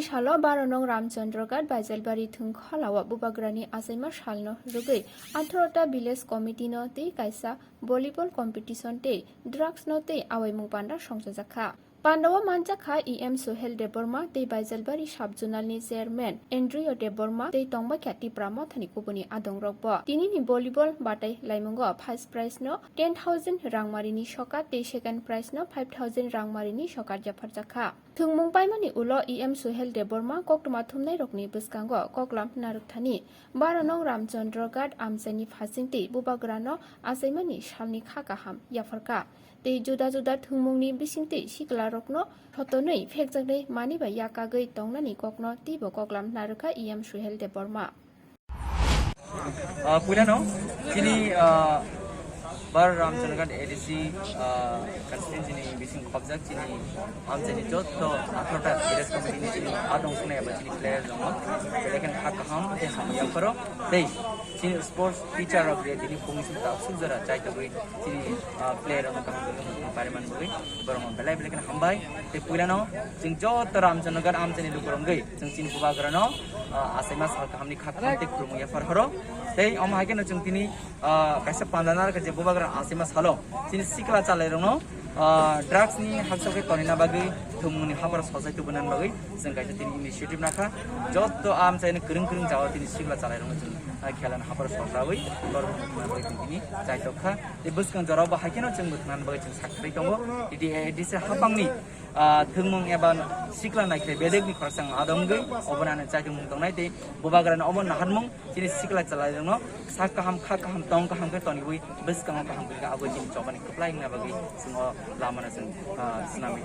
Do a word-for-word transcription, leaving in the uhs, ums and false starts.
Salo baro nong Ramchandra Ghat Baijalbari thwngkholao bubagrani achaima salno rwgwi atharota village committee no tei kaisa volleyball competition tei drugs no tei awaimung panda songchajakha. Pandao manjakha E M Suhel Debbarma tei Baijalbari sub-zonal ni chairman Andrew Debbarma tei tongbaikha Tipra Mothani kubuni adongrokbo. Tinini volleyball batai laimungo first prize no ten thousand rangmarini sokat tei second prize no five thousand rangmarini sokat yapharjakha. Thwngmung paimani ulo E M Suhel Debbarma koktwma thumnairokni bwskango koklam narwkthani baro nong Ramchandra Ghat amchaini phasingtwi bubagrano achaimani salni kha kaham yapharkha. Tei juda juda thwngmungni bisingtwi siklarokno hotonwi phekjaknai manwi bai yakagwi tongnani kokno teibo koklam narwkha E M Suhel Debbarma. Ah, puilano chini, ah, Bar Ramchandra Ghat A D C, ah, constituency ni bising khobjak chini amchaini jotto atharota village committee ni chini adong sunai eba chini player rok no belai kheno kha kaham tei hamya pharo tei chini sports teacher rok re tini phungni simi ta suk jora chai togwi chini, ah, player rok no kaham khe pariman bagwi borok no belai belai kheno hambai. Tei puilano chwng jotto Ramchandra Ghat amchaini lukurok wngwi chwng chini bubagrano, ah, achaima sal kahamni kha kaham tei khulumung yaphar horo. Tei omo hai kheno chwng tini, ah, kaisa panda narwkha je bubagra achaima salo chini sikla chalairokno, ah, drugs ni hakchal khe tonina bagwi thwngmungni hapharo sojai tubunani bagwi chwng kaisa tini initiative nakha. Jotto amchaini kwrwng kwrwng jao tini sikla chalairokno chwng, ah, khelani hapharo sojawi borokno thwngna bagwi chwng tini chaitokha. Tei bwskang jorao bo hai kheno chwng bo thwngna bagwi chwng sakharwi tongo. T T A D C hapangni, ah, thwngmung eba sikla naikhe bedekni khoroksa wng adongwi obo nani chaitongmung tongnai tei bubagrani obo naharmung chini sikla chalairokno sak kaham kha kaham tong kaham khe toniwi bwskango kaham khe abo chini chobani kwplai wngna bagwi chwng o lamano chwng, ah, swnamwi.